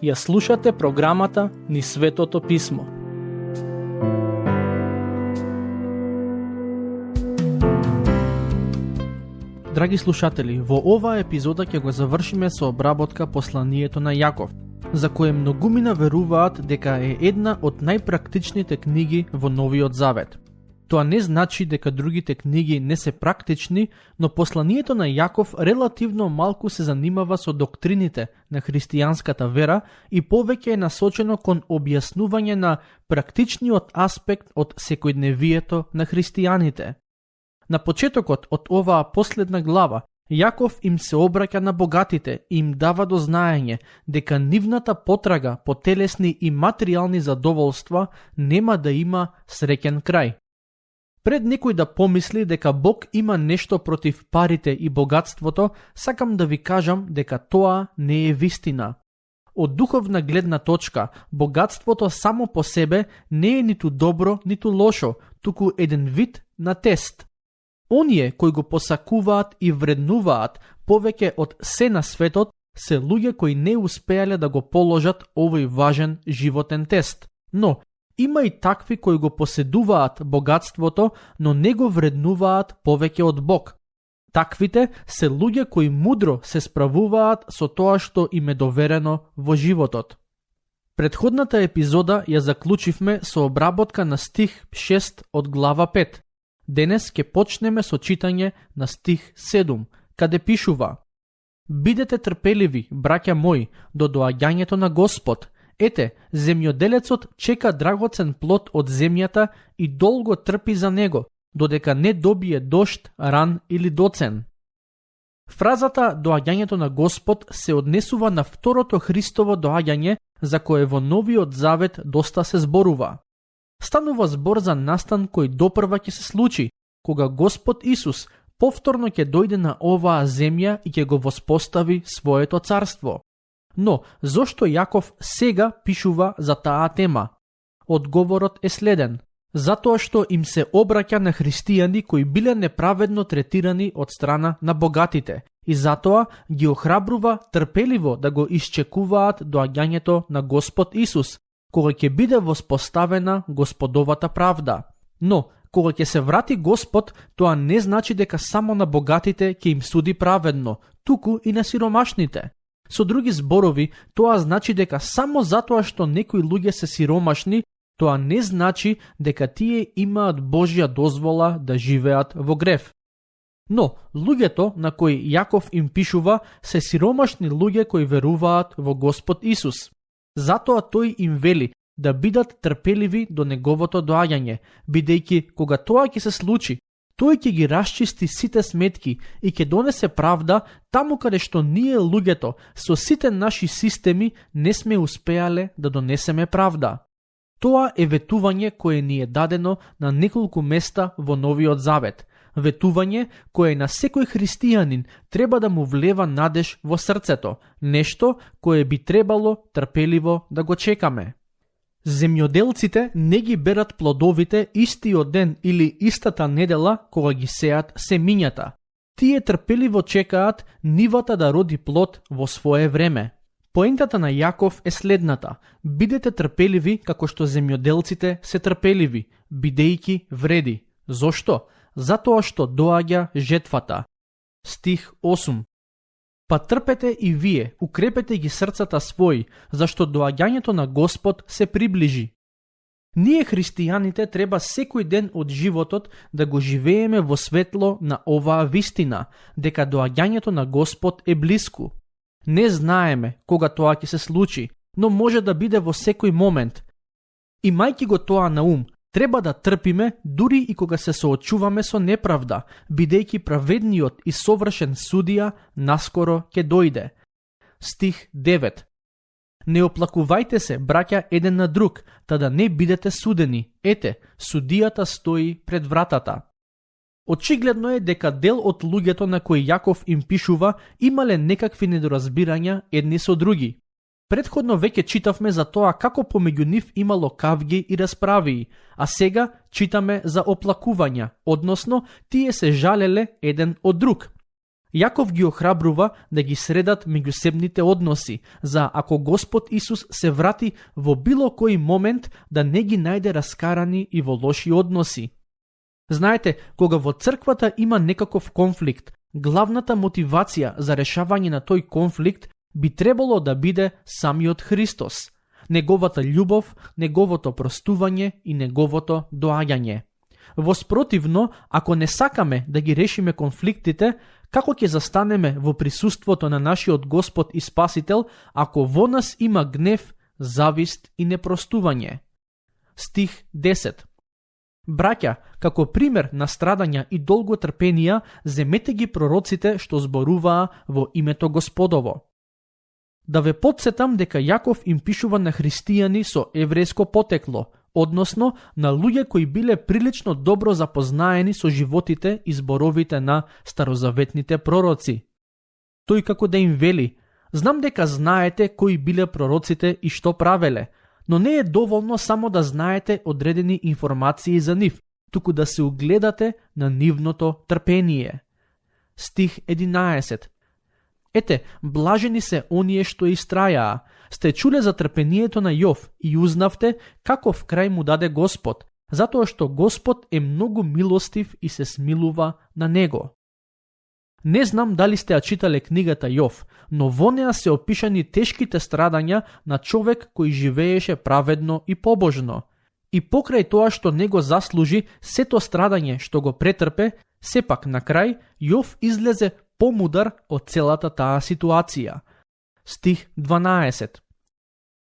Ја слушате програмата Низ Светото Писмо. Драги слушатели, во оваа епизода ќе го завршиме со обработка посланието на Јаков, за кое многумина веруваат дека е една од најпрактичните книги во Новиот Завет. Тоа не значи дека другите книги не се практични, но посланието на Јаков релативно малку се занимава со доктрините на христијанската вера и повеќе е насочено кон објаснување на практичниот аспект од секојдневието на христијаните. На почетокот од оваа последна глава, Јаков им се обраќа на богатите и им дава до знаење дека нивната потрага по телесни и материјални задоволства нема да има среќен крај. Пред некој да помисли дека Бог има нешто против парите и богатството, сакам да ви кажам дека тоа не е вистина. Од духовна гледна точка, богатството само по себе не е ниту добро, ниту лошо, туку еден вид на тест. Оние кои го посакуваат и вреднуваат повеќе од се на светот се луѓе кои не успеале да го положат овој важен животен тест. Но има и такви кои го поседуваат богатството, но не го вреднуваат повеќе од Бог. Таквите се луѓе кои мудро се справуваат со тоа што им е доверено во животот. Претходната епизода ја заклучивме со обработка на стих 6 од глава 5. Денес ќе почнеме со читање на стих 7, каде пишува: Бидете трпеливи, браќа мои, до доаѓањето на Господ. Ете, земјоделецот чека драгоцен плод од земјата и долго трпи за него, додека не добие дожд, ран или доцен. Фразата доаѓањето на Господ се однесува на второто Христово доаѓање, за кое во Новиот Завет доста се зборува. Станува збор за настан кој допрва ќе се случи, кога Господ Исус повторно ќе дојде на оваа земја и ќе го воспостави своето царство. Но, зошто Јаков сега пишува за таа тема? Одговорот е следен. Затоа што им се обраќа на христијани кои биле неправедно третирани од страна на богатите и затоа ги охрабрува трпеливо да го исчекуваат доаѓањето на Господ Исус, кога ќе биде воспоставена Господовата правда. Но, кога ќе се врати Господ, тоа не значи дека само на богатите ќе им суди праведно, туку и на сиромашните. Со други зборови, тоа значи дека само затоа што некои луѓе се сиромашни, тоа не значи дека тие имаат Божја дозвола да живеат во грев. Но, луѓето на кои Јаков им пишува се сиромашни луѓе кои веруваат во Господ Исус. Затоа тој им вели да бидат трпеливи до неговото доаѓање, бидејќи кога тоа ќе се случи, тој ќе ги расчисти сите сметки и ќе донесе правда таму каде што ние луѓето со сите наши системи не сме успеале да донесеме правда. Тоа е ветување кое ни е дадено на неколку места во Новиот Завет. Ветување кое на секој христијанин треба да му влева надеж во срцето, нешто кое би требало трпеливо да го чекаме. Земјоделците не ги берат плодовите истиот ден или истата недела кога ги сеат семињата. Тие трпеливо чекаат нивата да роди плод во свое време. Поентата на Јаков е следната: бидете трпеливи како што земјоделците се трпеливи, бидејќи вреди. Зошто? Затоа што доаѓа жетвата. Стих 8. Па трпете и вие, укрепете ги срцата своји, зашто доаѓањето на Господ се приближи. Ние христијаните треба секој ден од животот да го живееме во светло на оваа вистина, дека доаѓањето на Господ е блиску. Не знаеме кога тоа ќе се случи, но може да биде во секој момент. Имајќи го тоа на ум, треба да трпиме дури и кога се соочуваме со неправда, бидејќи праведниот и совршен судија наскоро ќе дојде. Стих 9. Не оплакувајте се, браќа, еден на друг, та да не бидете судени. Ете, судијата стои пред вратата. Очигледно е дека дел од луѓето на кои Јаков им пишува имале некакви недоразбирања едни со други. Претходно веќе читавме за тоа како помеѓу нив имало кавги и расправии, а сега читаме за оплакувања, односно тие се жалеле еден од друг. Јаков ги охрабрува да ги средат меѓусебните односи, за ако Господ Исус се врати во било кој момент да не ги најде раскарани и во лоши односи. Знаете, кога во црквата има некаков конфликт, главната мотивација за решавање на тој конфликт би требало да биде самиот Христос, неговата љубов, неговото простување и неговото доаѓање. Воспротивно, ако не сакаме да ги решиме конфликтите, како ќе застанеме во присуството на нашиот Господ и Спасител, ако во нас има гнев, завист и непростување? Стих 10. Браќа, како пример на страдања и долготрпенија, земете ги пророците што зборуваа во името Господово. Да ве потсетам дека Јаков им пишува на христијани со еврејско потекло, односно на луѓе кои биле прилично добро запознаени со животите и зборовите на старозаветните пророци. Тој како да им вели: знам дека знаете кои биле пророците и што правеле, но не е доволно само да знаете одредени информации за нив, туку да се угледате на нивното трпение. Стих 11. Ете, блажени се оние што истрајаа. Сте чуле за трпението на Јов и узнавте каков крај му даде Господ, затоа што Господ е многу милостив и се смилува на него. Не знам дали сте ја читале книгата Јов, но во неа се опишани тешките страдања на човек кој живееше праведно и побожно. И покрај тоа што него заслужи сето страдање што го претрпе, сепак на крај Јов излезе помудар од целата таа ситуација. Стих 12.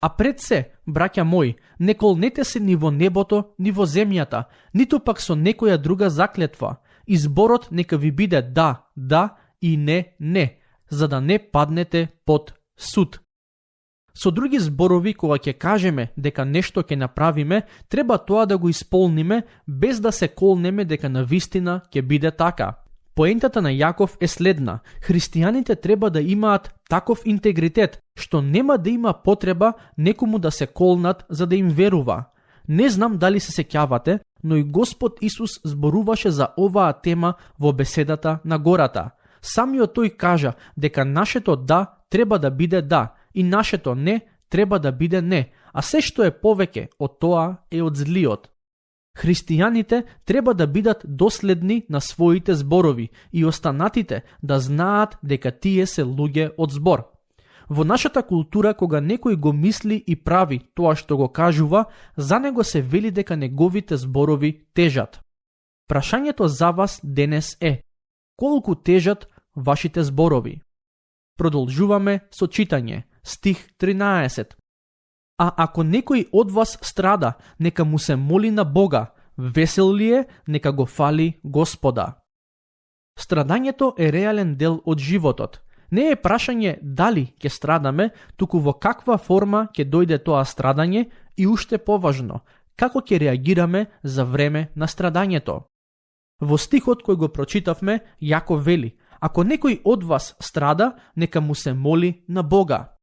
А пред се, браќа мои, не колнете се ни во небото, ни во земјата, ниту пак со некоја друга заклетва. Изборот нека ви биде да, да и не, не, за да не паднете под суд. Со други зборови, кога ќе кажеме дека нешто ќе направиме, треба тоа да го исполниме, без да се колнеме дека навистина ќе биде така. Поентата на Јаков е следна: христијаните треба да имаат таков интегритет, што нема да има потреба некому да се колнат за да им верува. Не знам дали се сеќавате, но и Господ Исус зборуваше за оваа тема во беседата на гората. Самиот тој кажа дека нашето да треба да биде да и нашето не треба да биде не, а се што е повеќе од тоа е од злиот. Христијаните треба да бидат доследни на своите зборови и останатите да знаат дека тие се луѓе од збор. Во нашата култура, кога некој го мисли и прави тоа што го кажува, за него се вели дека неговите зборови тежат. Прашањето за вас денес е: колку тежат вашите зборови? Продолжуваме со читање. Стих 13. А ако некој од вас страда, нека му се моли на Бога, весел ли е, нека го фали Господа. Страдањето е реален дел од животот. Не е прашање дали ќе страдаме, туку во каква форма ќе дојде тоа страдање и уште поважно, како ќе реагираме за време на страдањето. Во стихот кој го прочитавме, Јаков вели: ако некој од вас страда, нека му се моли на Бога.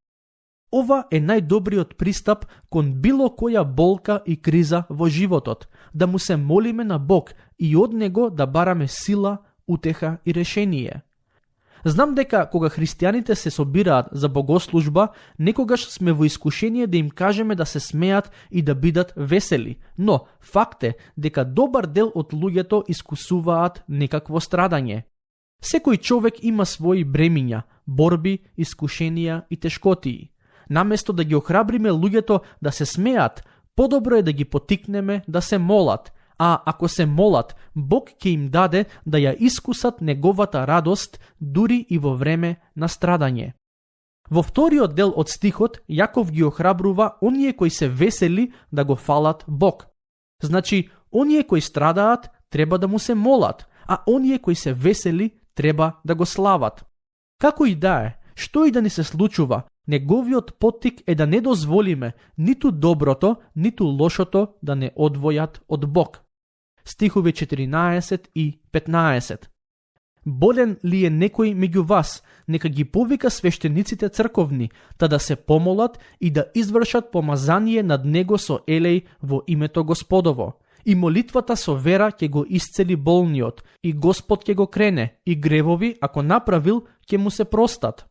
Ова е најдобриот пристап кон било која болка и криза во животот, да му се молиме на Бог и од него да бараме сила, утеха и решение. Знам дека кога христијаните се собираат за богослужба, некогаш сме во искушение да им кажеме да се смеат и да бидат весели, но факт е дека добар дел од луѓето искусуваат некакво страдање. Секој човек има своји бремиња, борби, искушенија и тешкотии. Наместо да ги охрабриме луѓето да се смеат, подобро е да ги потикнеме да се молат, а ако се молат, Бог ќе им даде да ја искусат неговата радост дури и во време на страдање. Во вториот дел од стихот, Јаков ги охрабрува оние кои се весели да го фалат Бог. Значи, оние кои страдаат треба да му се молат, а оние кои се весели треба да го слават. Како и да е, што и да ни се случува, неговиот поттик е да не дозволиме ниту доброто, ниту лошото да не одвојат од Бог. Стихови 14 и 15. Болен ли е некој меѓу вас, нека ги повика свештениците црковни, та да се помолат и да извршат помазание над него со елеј во името Господово. И молитвата со вера ќе го исцели болниот, и Господ ќе го крене, и гревови, ако направил, ќе му се простат.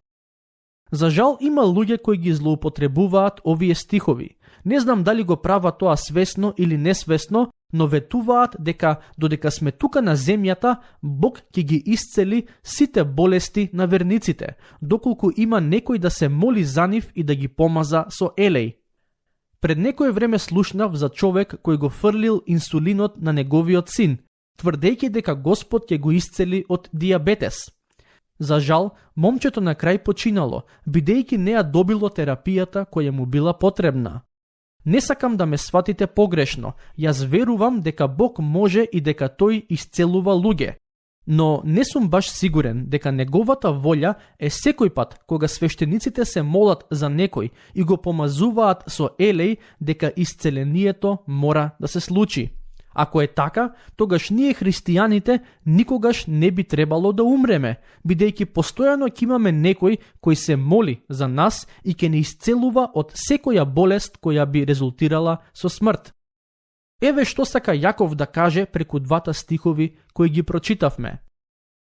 За жал има луѓе кои ги злоупотребуваат овие стихови. Не знам дали го прават тоа свесно или несвесно, но ветуваат дека додека сме тука на земјата, Бог ќе ги исцели сите болести на верниците, доколку има некој да се моли за нив и да ги помаза со елеј. Пред некое време слушнав за човек кој го фрлил инсулинот на неговиот син, тврдејќи дека Господ ќе го исцели од дијабетес. За жал, момчето на крај починало, бидејќи не ја добило терапијата која му била потребна. Не сакам да ме сватите погрешно, јас верувам дека Бог може и дека тој исцелува луѓе. Но не сум баш сигурен дека неговата волја е секој пат кога свештениците се молат за некој и го помазуваат со елеј дека исцелението мора да се случи. Ако е така, тогаш ние христијаните никогаш не би требало да умреме, бидејќи постојано ќе имаме некој кој се моли за нас и ќе не исцелува од секоја болест која би резултирала со смрт. Еве што сака Јаков да каже преку двата стихови кои ги прочитавме.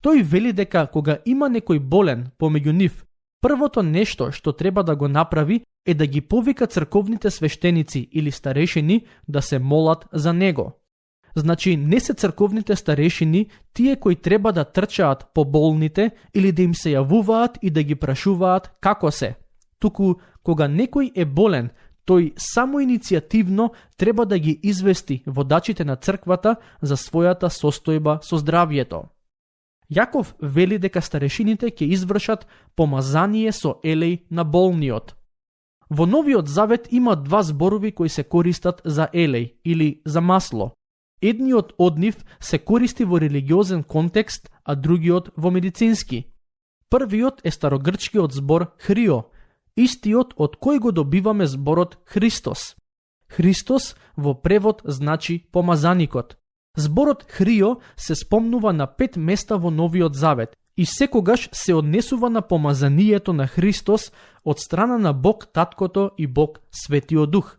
Тој вели дека кога има некој болен помеѓу нив, првото нешто што треба да го направи е да ги повика црковните свештеници или старешини да се молат за него. Значи не се црковните старешини тие кои треба да трчаат по болните или да им се јавуваат и да ги прашуваат како се. Туку кога некој е болен, тој само иницијативно треба да ги извести водачите на црквата за својата состојба со здравието. Јаков вели дека старешините ќе извршат помазание со елеј на болниот. Во Новиот Завет има два зборови кои се користат за елеј или за масло. Едниот од нив се користи во религиозен контекст, а другиот во медицински. Првиот е старогрчкиот збор хрио, истиот од кој го добиваме зборот Христос. Христос во превод значи помазаникот. Зборот хрио се спомнува на 5 места во Новиот Завет и секогаш се однесува на помазанието на Христос од страна на Бог Таткото и Бог Светиот Дух.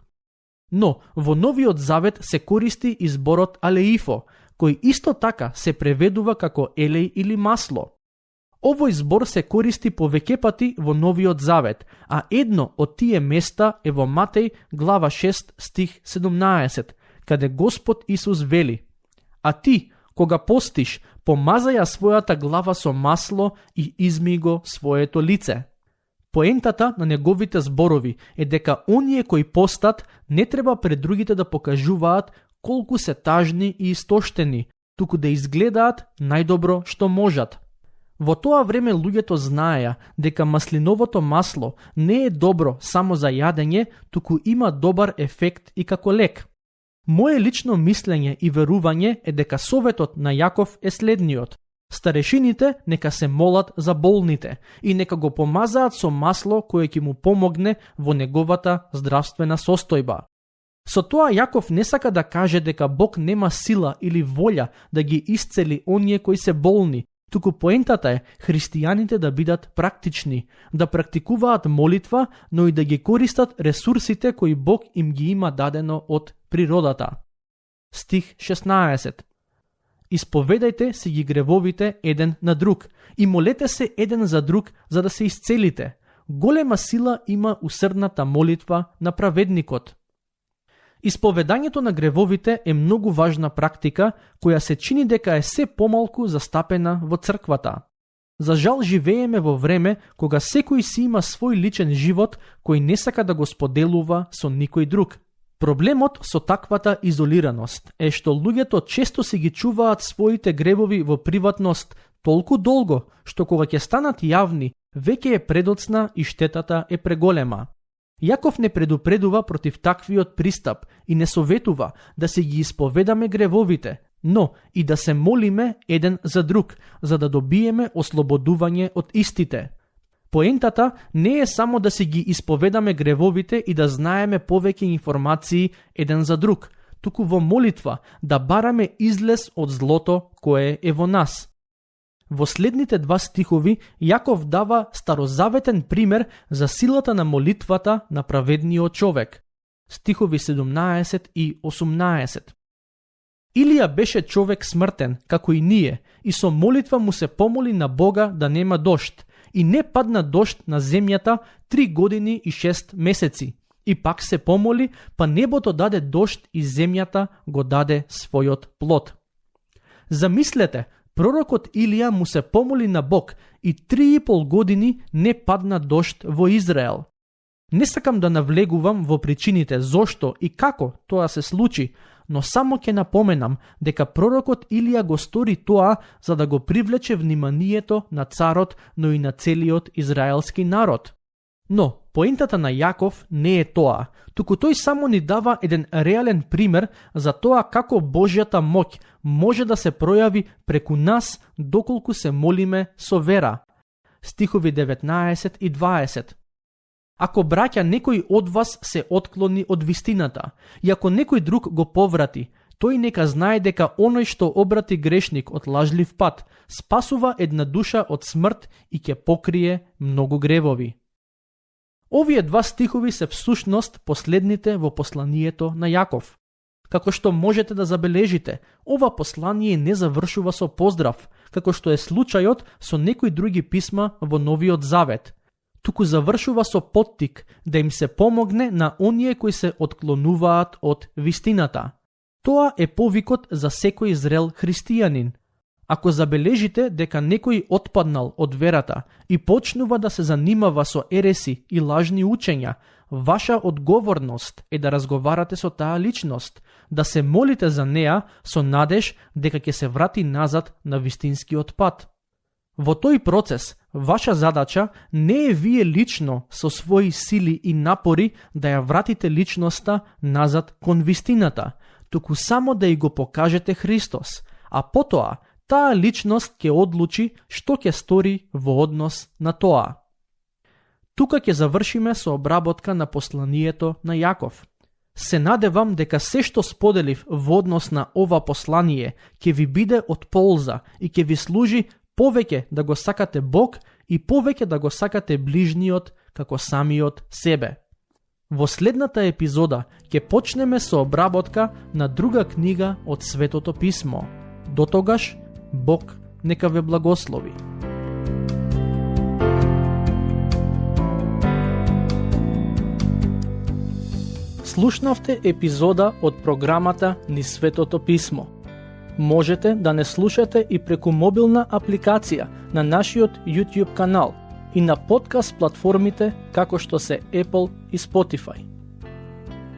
Но во Новиот Завет се користи и зборот алеифо, кој исто така се преведува како елеј или масло. Овој збор се користи повеќе пати во Новиот Завет, а едно од тие места е во Матеј глава 6 стих 17, каде Господ Исус вели: "А ти, кога постиш, помазај ја својата глава со масло и измий го своето лице." Поентата на неговите зборови е дека оние кои постат не треба пред другите да покажуваат колку се тажни и истоштени, туку да изгледаат најдобро што можат. Во тоа време луѓето знаеја дека маслиновото масло не е добро само за јадење, туку има добар ефект и како лек. Моje лично мислење и верување е дека советот на Јаков е следниот: старешините нека се молат за болните и нека го помазаат со масло кое ќе му помогне во неговата здравствена состојба. Со тоа Јаков не сака да каже дека Бог нема сила или волја да ги исцели оние кои се болни, туку поентата е христијаните да бидат практични, да практикуваат молитва, но и да ги користат ресурсите кои Бог им ги има дадено од природата. Стих 16. Исповедајте си ги гревовите еден на друг и молете се еден за друг за да се исцелите. Голема сила има усрдната молитва на праведникот. Исповедањето на гревовите е многу важна практика која се чини дека е се помалку застапена во црквата. За жал живееме во време кога секој си има свој личен живот кој не сака да го споделува со никој друг. Проблемот со таквата изолираност е што луѓето често си ги чуваат своите гревови во приватност толку долго, што кога ќе станат јавни, веќе е предоцна и штетата е преголема. Јаков не предупредува против таквиот пристап и не советува да се ги исповедаме гревовите, но и да се молиме еден за друг, за да добиеме ослободување од истите. Поентата не е само да си ги исповедаме гревовите и да знаеме повеќе информации еден за друг, туку во молитва да бараме излез од злото кое е во нас. Во следните два стихови Јаков дава старозаветен пример за силата на молитвата на праведниот човек. Стихови 17 и 18. Илија беше човек смртен, како и ние, и со молитва му се помоли на Бога да нема дожд, и не падна дожд на земјата 3 години и 6 месеци. И пак се помоли, па небото даде дожд и земјата го даде својот плод. Замислете, пророкот Илија му се помоли на Бог и 3,5 години не падна дожд во Израел. Не сакам да навлегувам во причините зошто и како тоа се случи, но само ќе напоменам дека пророкот Илија го стори тоа за да го привлече вниманието на царот, но и на целиот израелски народ. Но поентата на Јаков не е тоа, туку тој само ни дава еден реален пример за тоа како Божјата моќ може да се пројави преку нас доколку се молиме со вера. Стихови 19 и 20. Ако браќа некој од вас се отклони од вистината, и ако некој друг го поврати, тој нека знае дека оној што обрати грешник од лажлив пат, спасува една душа од смрт и ќе покрие многу гревови. Овие два стихови се всушност последните во посланието на Јаков. Како што можете да забележите, ова послание не завршува со поздрав, како што е случајот со некои други писма во Новиот Завет, туку завршува со поттик да им се помогне на оние кои се отклонуваат од вистината. Тоа е повикот за секој зрел христијанин. Ако забележите дека некој отпаднал од верата и почнува да се занимава со ереси и лажни учења, ваша одговорност е да разговарате со таа личност, да се молите за неа со надеж дека ќе се врати назад на вистинскиот пат. Во тој процес, ваша задача не е вие лично со своји сили и напори да ја вратите личноста назад кон вистината, туку само да ја го покажете Христос, а потоа таа личност ќе одлучи што ќе стори во однос на тоа. Тука ќе завршиме со обработка на посланието на Јаков. Се надевам дека се што споделив во однос на ова послание ќе ви биде од полза и ќе ви служи повеќе да го сакате Бог и повеќе да го сакате ближниот како самиот себе. Во следната епизода ќе почнеме со обработка на друга книга од Светото Писмо. Дотогаш, Бог нека ве благослови. Слушнавте епизода од програмата Низ Светото Писмо. Можете да не слушате и преку мобилна апликација на нашиот YouTube канал и на подкаст платформите како што се Apple и Spotify.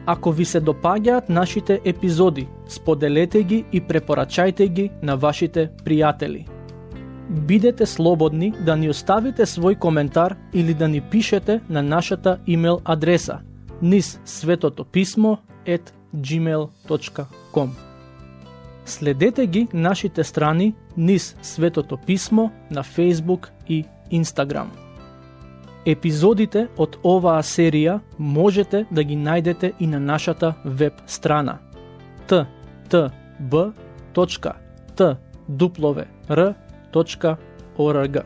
Ако ви се допаѓаат нашите епизоди, споделете ги и препорачајте ги на вашите пријатели. Бидете слободни да ни оставите свој коментар или да ни пишете на нашата имейл адреса nizsvetopismo@gmail.com. Следете ги нашите страни Низ Светото Писмо на Facebook и Instagram. Епизодите од оваа серија можете да ги најдете и на нашата веб страна ttb.twr.org.